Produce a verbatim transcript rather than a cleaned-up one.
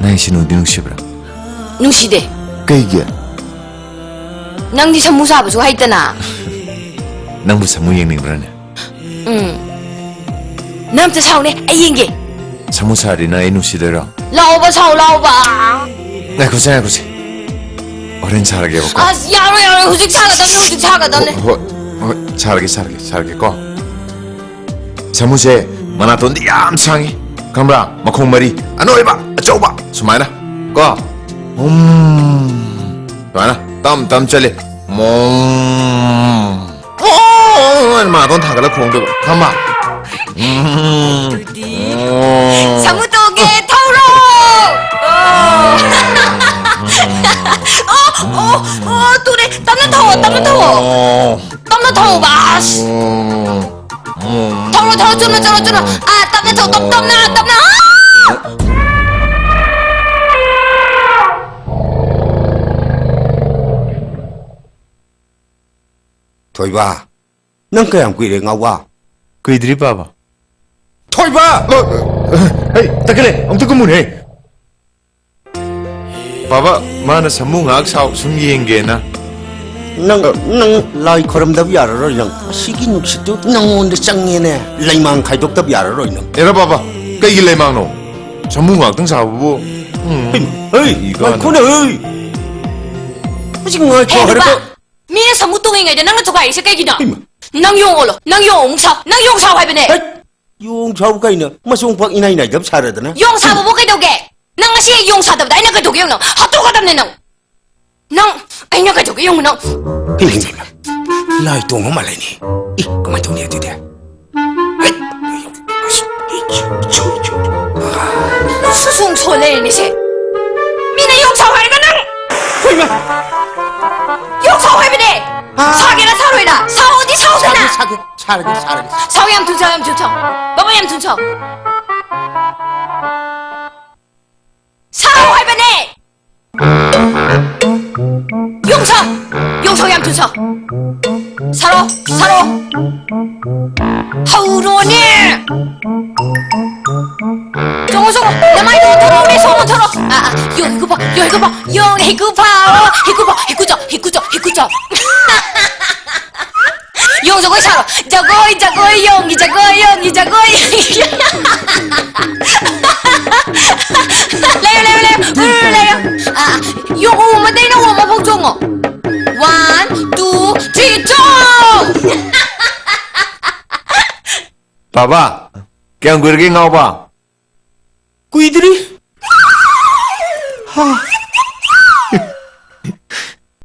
ꯅꯪ ꯁꯤ ꯅꯨꯡꯗꯤ ꯅꯨꯡꯁꯤꯕ꯭ꯔꯥ? ꯅꯨꯡꯁꯤꯗꯦ꯫ ꯀꯩꯒꯤ? ꯅꯪꯗꯤ ꯁꯃꯨ ꯁꯥꯕꯁꯨ ꯍꯩꯇꯅ꯫ ꯅꯪꯕꯨ ꯁꯃꯨ ꯌꯦꯡꯅꯤꯡꯕ꯭ꯔꯥꯅꯦ? ꯎꯝ꯫ ꯅꯪ ꯑꯝꯇ ꯁꯥꯎꯅꯦ, ꯑꯩ ꯌꯦꯡꯒꯦ꯫ ꯁꯃꯨ ꯁꯥꯔꯗꯤ ꯅꯪ ꯑꯩ ꯅꯨꯡꯁꯤꯗꯣꯏꯔꯣ? ꯂꯥꯎꯕ ꯁꯥꯎ, ꯂꯥꯎꯕ꯫ ꯉꯥꯏꯈꯣꯁꯦ, ꯉꯥꯏꯈꯣꯁꯦ꯫ ꯍꯣꯔꯦꯟ ꯁꯥꯔꯒꯦꯕꯀꯣ꯫ ꯑꯁ, ꯌꯥꯔꯣꯏ, ꯌꯥꯔꯣꯏ, ꯍꯧꯖꯤꯛ ꯁꯥꯒꯗꯕꯅꯤ, ꯍꯧꯖꯤꯛ ꯁꯥꯒꯗꯕꯅꯤ꯫ ꯍꯣꯏ, ꯍꯣꯏ, ꯍꯣꯏ, ꯁꯥꯔꯒꯦ, ꯁꯥꯔꯒꯦ, ꯁꯥꯔꯒꯦꯀꯣ꯫ ꯁꯥꯃꯨꯁꯦ ꯃꯅꯥꯇꯣꯟꯗꯤ ꯌꯥꯝ ꯁꯥꯡꯉꯤ, ꯈꯪꯕ꯭ꯔꯥ? ꯃꯈꯣꯡ ꯃꯔꯤ, ꯑꯅꯣꯏꯕ, ꯑꯆꯧꯕ, ꯁꯨꯃꯥꯏꯅ ꯀꯣ꯫ ꯎꯝ, ꯁꯨꯃꯥꯏꯅ ꯇꯝ ꯇꯝ ꯆꯠꯂꯤ꯫ ꯎꯝ꯫ ꯑꯣ, ꯃꯥꯇꯣꯟ ꯊꯥꯡꯒꯠꯂ ꯈꯣꯡꯗꯣꯏꯕ꯫ ꯈꯪꯕ꯭ꯔꯥ? ꯎꯝ꯫ ꯁꯥꯃꯨ ꯇꯣꯡꯒꯦ, ꯊꯧꯔꯣ! ꯑꯣ꯫ ꯑꯣ, ꯑꯣ, ꯑꯣ, ꯇꯨꯔꯦ꯫ ꯇꯞꯅ ꯊꯧꯑꯣ, ꯇꯞꯅ ꯊꯧꯑꯣ꯫ ꯑꯣ꯫ ꯇꯞꯅ ꯊꯧꯑꯣꯕ, ꯑꯁ꯫ ꯎꯝ꯫ ꯊꯧꯔꯣ, ꯊꯧꯔꯣ, ꯆꯨꯝꯅ ꯆꯠꯂꯣ, ꯆꯨꯝꯅ꯫ ꯑꯥ, ꯇꯞꯅ ꯊꯧ, ꯇꯞ-, ꯇꯞꯅ, ꯇꯞꯅ꯫ ꯑꯥ! ꯊꯣꯏꯕ, ꯅꯪ ꯀꯌꯥꯝ ꯀꯨꯏꯔꯦ ꯉꯥꯎꯕ? ꯀꯨꯏꯗ꯭ꯔꯤ, ꯄꯥꯕ꯫ ꯊꯣꯏꯕ! ꯍꯩ, ꯇꯛꯀꯅꯦ, ꯑꯃꯨꯛꯇ ꯀꯨꯝꯃꯨꯅꯦ꯫ ꯕꯥꯕꯥ, ꯃꯥꯅ ꯁꯥꯃꯨ ꯉꯥꯏꯍꯥꯛ ꯁꯥꯎ ꯁꯨꯝ ꯌꯦꯡꯒꯦꯅ꯫ ꯅꯪ, ꯅꯪ ꯂꯥꯏ ꯈꯣꯏꯔꯝꯗꯕ ꯌꯥꯔꯔꯣꯏ ꯅꯪ꯫ ꯑꯁꯤꯒꯤ ꯅꯨꯡꯁꯤꯠꯇꯨ ꯅꯪꯉꯣꯟꯗ ꯆꯪꯉꯦꯅꯦ꯫ ꯂꯩꯃꯥꯡ ꯈꯥꯏꯗꯣꯛꯇꯕ ꯌꯥꯔꯔꯣꯏ ꯅꯪ꯫ ꯑꯦꯔꯥ ꯕꯥꯕꯥ, ꯀꯩꯒꯤ ꯂꯩꯃꯥꯡꯅꯣ? ꯁꯥꯃꯨ ꯉꯥꯛꯇꯪ ꯁꯥꯕꯕꯨ꯫ ꯎꯝ, ꯍꯩꯃꯥ, ꯍꯩ, ꯏ ꯀꯥꯟꯗ꯫ ꯉꯥꯏꯈꯣꯅꯦ, ꯍꯩ꯫ ꯍꯧꯖꯤꯛ ꯉꯥꯏꯈꯣ ꯍꯦ, ꯍꯥꯏꯔꯒ꯫ ꯅꯨꯄꯥ, ꯃꯤꯅ ꯁꯥꯃꯨ ꯇꯣꯡꯉꯤꯉꯩꯗ ꯅꯪꯅ ꯊꯨꯒꯥꯏꯔꯤꯁꯦ ꯀꯩꯒꯤꯅꯣ? ꯍꯩꯃꯥ꯫ ꯅꯪ ꯌꯣꯡ ꯑꯣꯜꯂꯣ, ꯅꯪ ꯌꯣꯡ ꯑꯃꯨꯛ ꯁꯥꯎ, ꯅꯪ ꯌꯣꯡ ꯁꯥꯎ ꯍꯥꯏꯕꯅꯦ꯫ ꯍꯩꯠ! ꯌꯣꯡ ꯁꯥꯎ ꯀꯩꯅꯣ? ꯃꯆꯣꯡ ꯄꯥꯛ ꯏꯅꯥꯏ ꯅꯥꯏꯗꯕ ꯁꯥꯔꯗꯅ꯫ ꯌꯣꯡ ꯁꯥꯕꯕꯨ ꯀꯩꯗꯧꯒꯦ? ꯅꯪ ꯉꯁꯤ ꯑꯩ ꯌꯣꯡ ꯁꯥꯗꯕꯗ ꯑꯩꯅ ꯀꯩꯗꯧꯒꯦ ꯌꯦꯡꯉꯨ ꯅꯪ? ꯍꯥꯠꯇꯣꯛꯀꯗꯕꯅꯦ ꯅꯪ꯫ ꯅꯪ, ꯑꯩꯅ ꯀꯩꯗꯧꯒꯦ ꯌꯦꯡꯉꯨ ꯅꯪ꯫ ꯀꯩꯅꯣ? ꯂꯥꯏ ꯇꯣꯡꯕ ꯃꯥꯜꯂꯦꯅꯦ꯫ ꯏ, ꯀꯃꯥꯏꯅ ꯇꯧꯅꯤ ꯑꯗꯨꯗꯤ? ꯍꯩꯠ! ꯁꯨ-, ꯁꯨꯡ ꯁꯣꯟ ꯂꯩꯔꯦꯅꯦ ꯁꯦ꯫ ꯃꯤꯅ ꯌꯣꯡ ꯁꯥꯎ ꯍꯥꯏꯔꯒ ꯅꯪ! ꯍꯣꯏꯃ! ꯌꯣꯡ ꯁꯥꯎ ꯍꯥꯏꯕꯅꯦ! ꯑꯥ꯫ ꯁꯥꯒꯦꯔꯥ ꯁꯥꯔꯣꯏꯔꯥ? ꯁꯥꯎꯑꯣꯗꯤ ꯁꯥꯎꯗꯅ! ꯁꯥꯒꯦ, ꯁꯥꯒꯦ, ꯁꯥꯔꯒꯦ, ꯁꯥꯔꯒꯦ꯫ ꯁꯥꯎ, ꯌꯥꯝ ꯊꯨꯅ ꯁꯥꯎ, ꯌꯥꯝ ꯊꯨꯅ ꯁꯥꯎ꯫ ꯕꯕꯥ, ꯌꯥꯝ ꯊꯨꯅ ꯁꯥꯎ꯫ ꯁꯥꯎ ꯍꯥꯏꯕꯅꯦ! ꯌꯣꯡ ꯁꯥꯎ! ꯌꯣꯡ ꯁꯥꯎ, ꯌꯥꯝ ꯊꯨꯅ ꯁꯥꯎ! ꯁꯥꯔꯣ, ꯁꯥꯔꯣ! ꯍꯧꯔꯣꯅꯦ! ꯆꯣꯡꯉꯣ, ꯆꯣꯡꯉꯣ, ꯅꯃꯥꯏꯗꯣ ꯑꯣꯟꯊꯣꯔꯛꯑꯣꯅꯦ, ꯁꯣꯝ ꯑꯣꯟꯊꯣꯔꯛꯑꯣ꯫ ꯑꯥ, ꯑꯥ, ꯌꯣꯡ ꯍꯦꯛ ꯎꯐꯥꯎ, ꯌꯣꯡ ꯍꯦꯛ ꯎꯐꯥꯎ, ꯌꯣꯡ ꯍꯦꯛ ꯎꯐꯥꯎ, ꯍꯦꯛ ꯎꯆꯣ, ꯍꯦꯛ ꯎꯆꯣ, ꯍꯦꯛ ꯎꯆꯣ꯫ ꯌꯣꯡ ꯖꯒꯣꯏ ꯁꯥꯔꯣ꯫ ꯖꯒꯣꯏ, ꯖꯒꯣꯏ, ꯌꯣꯡꯒꯤ ꯖꯒꯣꯏ, ꯌꯣꯡꯒꯤ ꯖꯒꯣꯏ꯫ ꯂꯩꯌꯣ, ꯂꯩꯌꯣ, ꯂꯩꯌꯣ꯫ ꯎꯝ, ꯂꯩꯌꯣ꯫ ꯑꯥ, ꯑꯥ, ꯌꯣꯡ ꯎ ꯑꯃꯗꯩꯅ ꯎ ꯑꯃꯐꯥꯎ ꯆꯣꯡꯉꯣ꯫ One, two, three, ꯆꯣꯡ! ꯕꯥꯕꯥ, ꯀꯌꯥꯝ ꯀꯨꯏꯔꯒꯦ ꯉꯥꯎꯕ? ꯀꯨꯏꯗ꯭ꯔꯤ꯫ ꯍꯥ꯫